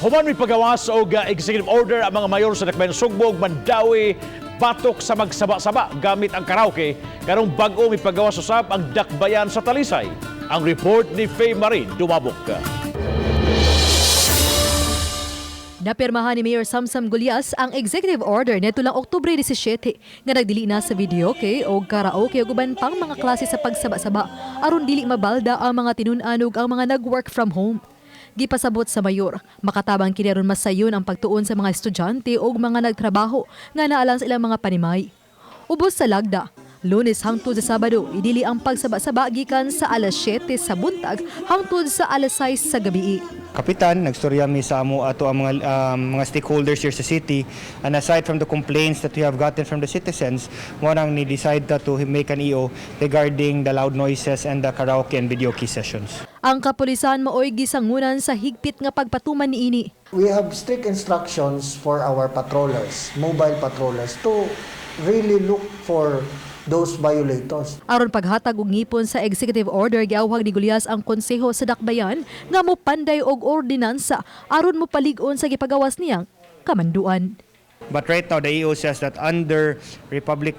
Human mipagawas og executive order ang mga mayor sa Dakbayan Sugbo ug Mandaue batok sa magsaba-saba gamit ang karaoke, karong bag-o mipagawas usab ang Dakbayan sa Talisay. Ang report ni Faye Marie Dumabok. Napirmahan ni Mayor Samsam Gullas ang executive order neto lang Oktubre 17 nga nagdili na sa videoke o karaoke ug uban pang mga klase sa pagsaba-saba aron dili mabalda ang mga tinun-an ug ang mga nag-work from home. Gipasabot sa mayor, makatabang kini aron masayon ang pagtuon sa mga estudyante ug mga nagtrabaho nga naalang sa ilang mga panimay. Ubos sa lagda, Lunes hangtod sa Sabado, idili ang pagsaba-saba gikan sa alas 7 sa buntag hangtod sa alas 6 sa gabi. Kapitan, nagstorya mi sa amo ato ang mga stakeholders here sa city, and aside from the complaints that we have gotten from the citizens, mo nang ni decide ta to make an EO regarding the loud noises and the karaoke and videoke sessions. Ang kapulisan maoy gisangunan sa higpit nga pagpatuman niini. We have strict instructions for our patrollers, mobile patrollers, to really look for those violators. Aron paghatag og ngipon sa executive order, giawhag ni Gullas ang konseho sa Dakbayan nga mopanday og ordinansa aron mopalig-on sa gipagawas niyang kamanduan. But right now, the EO says that under Republic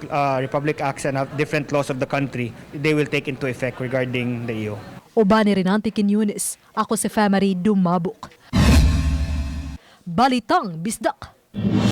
Acts and different laws of the country, they will take into effect regarding the EO. Uban ni Renante Quiñones, ako si Famary Dumabok. Balitang Bisdak.